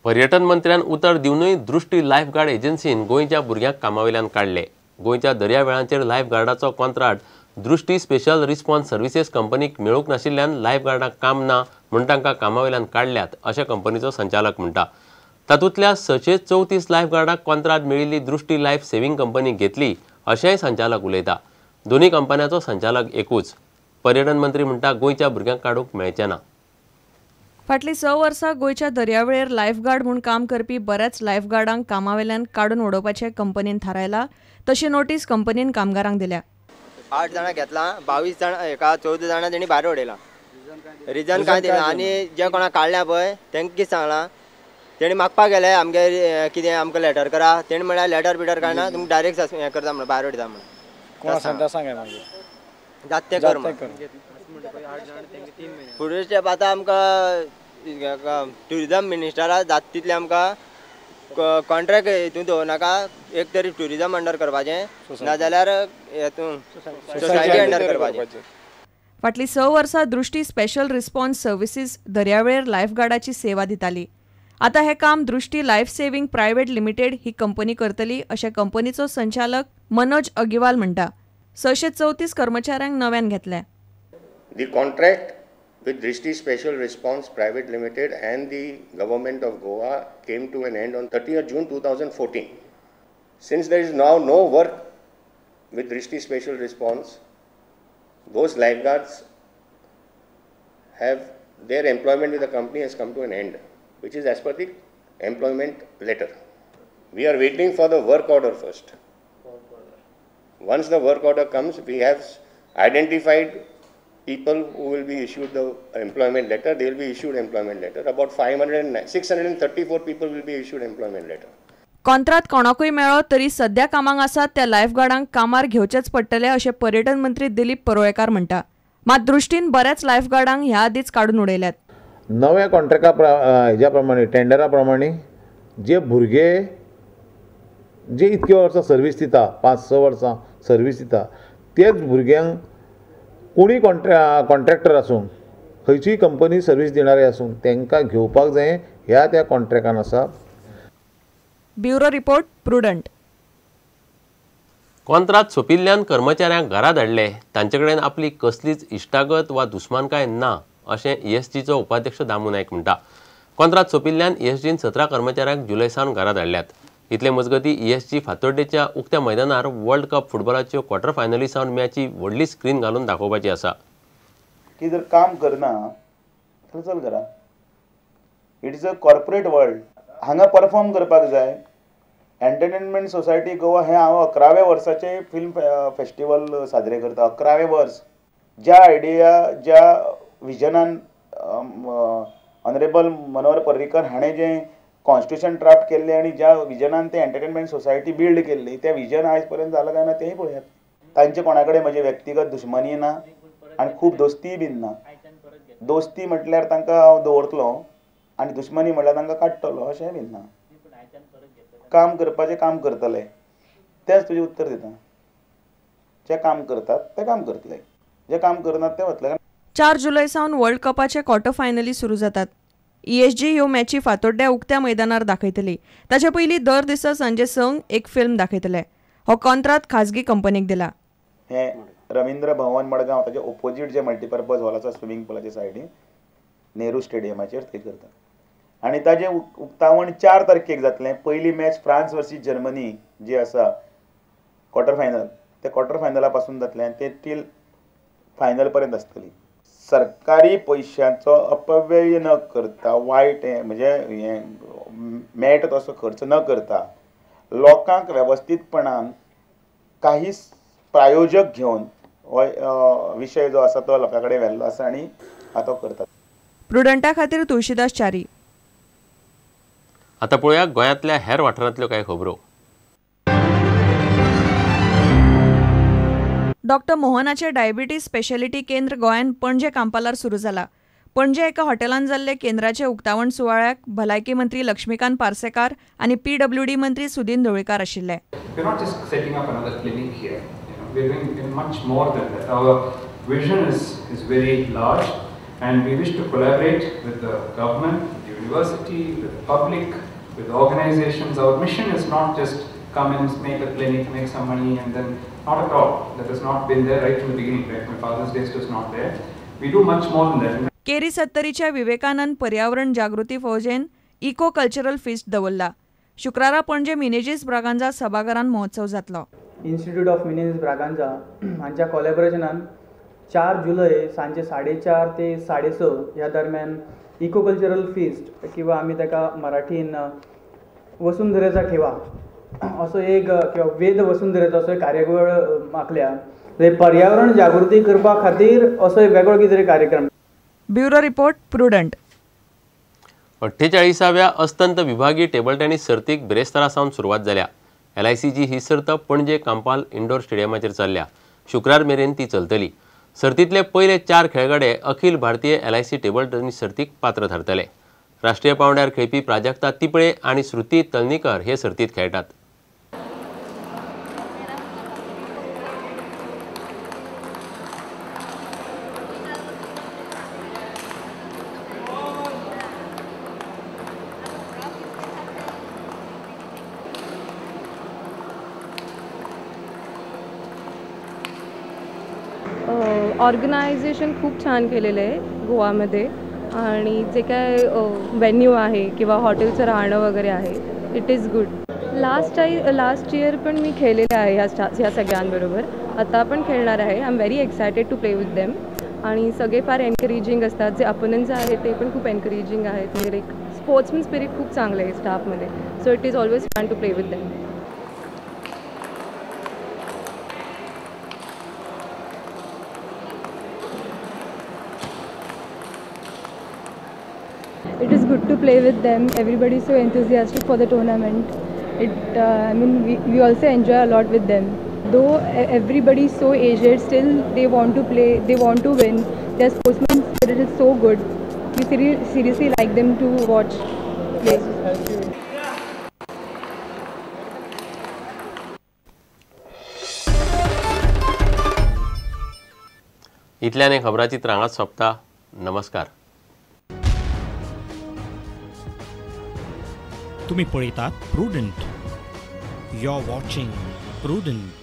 पर्यटन मंत्र्यान उतर दिवनूय दृष्टी लायफ गार्ड एजन्सीन गोंयच्या भुरग्यांक कामावेल्यान काडले. गोंयच्या दर्यावेळांचेर लायफ गार्डाचो कॉन्ट्राक्ट दृष्टी स्पेशल रिस्पॉन्स सर्विसेस कंपनीक मेळूंक नाशिल्ल्यान लायफ गार्डाक काम ना म्हूण तांकां कामावेल्यान काडल्यात अशें कंपनीचो संचालक म्हणटा. तातूंतल्या 634 लायफ गार्डाक कॉन्ट्राक्ट मेळिल्ली दृष्टी लायफ सेव्हिंग कंपनी घेतली अशेंय संचालक उलयता. दोनूय कंपन्यांचो संचालक एकूच. पर्यटन मंत्री म्हणटा गोंयच्या भुरग्यांक काडूंक मेळचें ना. फाटलीं 6 वर्सां गोंयच्या दर्यावेळेर लायफगार्ड म्हूण काम करपी बऱ्याच लायफगार्डांक कामावेल्यान काडून उडोवपाचें कंपनीन थारायलां. तशी नोटीस कंपनीन कामगारांक दिल्या. 8 जाणां घेतला, 22 जाणां एका 14 जाणां तेणी भायर उडयला. रिजन काय दिना आनी जे कोणाक काडल्या पळय तांकां कितें सांगलां, तेणी मागपाक गेले आमगे कितें आमकां लेटर करा, तेणी म्हळ्यार लेटर बिटर काय ना, तुमकां डायरेक्ट हें करता म्हणून भायर उडयता म्हणून जात तें कर. फुडें स्टेप आतां आमकां ट्युरिजम मिनिस्टरा जाता तितलें आमकां कॉन्ट्रॅक्ट हितून दवरनाका, एक तरी ट्युरिजम अंडर करपाचें, नाजाल्यार हितून सोसायटी अंडर करपाचें. फाटलीं 6 वर्सां दृष्टी स्पेशल रिस्पॉन्स सर्विसीस दर्यावेळेर लायफगार्डाची सेवा दिताली. आतां हें काम दृष्टी लायफ सेव्हिंग प्रायव्हेट लिमिटेड ही कंपनी करतली अशें कंपनीचो संचालक मनोज अगिवाल म्हणटा. 634 कर्मचाऱ्यांक नव्यान घेतले. The contract with Drishti Special Response Private Limited and the Government of Goa came to an end on 30th June 2014. Since there is now no work with Drishti Special Response, those lifeguards have their employment with the company has come to an end, which is as per the employment letter. We are waiting for the work order first. Once the work order comes, we have identified people who will be issued the employment letter. They will be issued employment letter. About 634 people will be issued employment letter. कॉन्त्रात कोणाकूय मेळ्ळो तरी सध्या कामाक आसात त्या लायफगार्डांक कामार घेवचेच पडटले अशें पर्यटन मंत्री दिलीप परुळेकार म्हणटा. मात दृष्टीन बऱ्याच लायफगार्डांक ह्या आदींच काडून उडयल्यात. नव्या कॉन्ट्रॅक्टा हेज्या प्रमाणे टेंडरा प्रमाणे जे भुरगे जे इतके वर्सां सर्वीस दिता, 5-6 वर्सां सर्वीस दिता, तेच भुरग्यांक कोणूय कॉन्ट्रॅक्टर आसूं, खंयचीय कंपनी सर्वीस दिणारे आसूं, तांकां घेवपाक जाय ह्या त्या कॉन्ट्रॅक्टान आसा. Bureau report, Prudent. कॉन्त्रात सोंपिल्ल्यान कर्मचाऱ्यांक घरा धाडले, तांचे कडेन आपली कसलीच इश्टागत वा दुस्मानकाय ना अशें ESGचो उपाध्यक्ष दामू नायक म्हणटा. कॉन्त्रात सोंपिल्ल्यान ESGन 17 कर्मचाऱ्यांक जुलय सावन घरा धाडल्यात. इतले मजगतीं ESG फातोड्डेच्या उक्त्या मैदानार वर्ल्ड कप फुटबॉलाच्यो क्वॉर्टर फायनली सावन मॅची व्हडली स्क्रीन घालून दाखोवपाची आसा. की जर काम करना तर चल घरा. It is a corporate world. हांगा परफॉर्म करपाक जाय. एंटरटेनमेंट सोसायटी गोवा हें हांव 11व्या वर्साचें फिल्म फेस्टिवल साजरे करता. 11वें वर्स. ज्या आयडिया, ज्या विजनान ऑनरेबल मनोहर पर्रीकर हाणें जें कॉन्स्टिट्यूशन ड्राफ्ट केल्लें आनी ज्या विजनान तें एंटरटेनमेंट सोसायटी बिल्ड केल्ली, तें विजन आयज पर्यंत जालां काय ना तेंय पळयात. तांचे कोणा कडेन म्हजी व्यक्तिगत दुश्मनी ना आनी खूब दोस्तीय बीन ना. दोस्ती म्हटल्यार तांकां हांव दवरतलो आनी दुश्मनी म्हटल्यार तांकां काडटलो अशेंय बीन ना. काम करपाचें काम करतले, तेंच तुजें उत्तर दिता. जे काम करतात ते काम करतले, जे काम करनात ते वतले. 4 जुलय सावन वर्ल्ड कपाचे क्वॉर्टर फायनली सुरू जातात. ESG ह्यो मॅची फातोड्ड्या उक्त्या मैदानार दाखयतली. ताचे पयलीं दर दिसा सांजे 6 एक फिल्म दाखयतले. हो कॉन्त्रात खाजगी कंपनीक दिला. हें रवींद्र भवन मडगांव ताचे ओपोजीट जे मल्टीपर्पज हॉल आसा स्विमींग पुलाचे सायडीन नेहरू स्टेडियमाचेर थंय करता आनी ताजें उक्तावण 4 तारखेक जातलें. पयली मॅच फ्रांस वर्सीस जर्मनी जी आसा क्वॉर्टर फायनल, ते क्वॉर्टर फायनला पासून जातलें आनी ते टील फायनल पर्यंत आसतली. सरकारी पयशांचो अपव्यय न करता, वायट हें म्हणजे हें मेळटा तसो खर्च न करता लोकांक वेवस्थीतपणान काही प्रायोजक घेवन हो विशय जो आसा तो लोकां कडेन व्हेल्लो आसा आनी आतां करतात. प्रुडंटा खातीर तुळशीदास च्यारी. आतां पळोवया गोंयांतल्या हेर वाठारांतल्यो कांय खबरो. डॉक्टर मोहनाचे डायबिटीज स्पेशालिटी केंद्र गोंयांत पणजे कांपालार सुरू जाला. पणजे एका हॉटेलांत जाल्ले केंद्राचे उक्तावण सुवाळ्याक भलायकी मंत्री लक्ष्मीकांत पार्सेकार आनी PWD मंत्री सुदीन ढवळीकार आशिल्ले. We're not just setting up another clinic here. You know, we're doing much more than that. Our vision is very large. And we wish to collaborate with the government, the university, with the public, with organizations. Our mission is not just come and make a clinic, make some money, and then not at all. That has not been there right from the beginning. Right? My father's days was not there. We do much more than that. Keri सत्तरीच्या Vivekananda पर्यावरण जागृती फौजेन eco cultural feast दवरला. शुक्रारा पणजे मिनेजीस ब्रागांजा सभाघरान महोत्सव जातलो. Institute of Menezes Braganza हांच्या कोलॅबोरेशनान 4 जुलय सांजे 4:30 ते 6:30 ह्या दरम्यान इको कल्चरल फिस्ट किंवा आमी ताका मराठीन वसुंधरेचा ठेवा असो एक किंवा वेद वसुंधरेचो असो एक कार्यावळ आंखल्या. पर्यावरण जागृती करपा खातीर असो एक वेगळो कितें तरी कार्यक्रम. Bureau report, Prudent. 48व्या अस्तंत विभागीय टेबल टेनिस सर्तीक बिरेस्तारा सावन सुरवात जाल्या. LICG ही सर्त पणजे कांपाल इंडोर स्टेडियमाचेर चल्ल्या. शुक्रार मेरेन ती चलतली. सर्तींतले पयले 4 खेळगडे Akhil Bharatiya LIC table tennis सर्तीक पात्र थारतले. राष्ट्रीय पांवड्यार खेळपी प्राजक्ता तिपळे आनी श्रुती तलनीकर हे सर्तींत खेळटात. ऑर्गनायझेशन खूप छान केलेलं आहे गोवामध्ये आणि जे काय वेन्यू आहे किंवा हॉटेलचं राहणं वगैरे आहे, it is good. Last year पण मी खेळलेले आहे ह्या सगळ्यांबरोबर, आता पण खेळणार आहे. I am very excited to play with them. आणि सगळे फार एनकरेजिंग असतात, जे अपोनंट्स आहेत ते पण खूप एनकरेजिंग आहेत. म्हणजे एक स्पोर्ट्समन स्पिरिट खूप चांगलं आहे स्टाफमध्ये. So it is always fun to play with them. It is good to play with them. Everybody is so enthusiastic for the tournament. I mean, we also enjoy a lot with them. Though everybody is so aged, still they want to play, they want to win. Their sportsman spirit is so good. We seriously like them to watch play. इतल्याने खबराचित्र हांगाच सोंपता. नमस्कार. तुम्ही पळयतात Prudent. You are watching Prudent.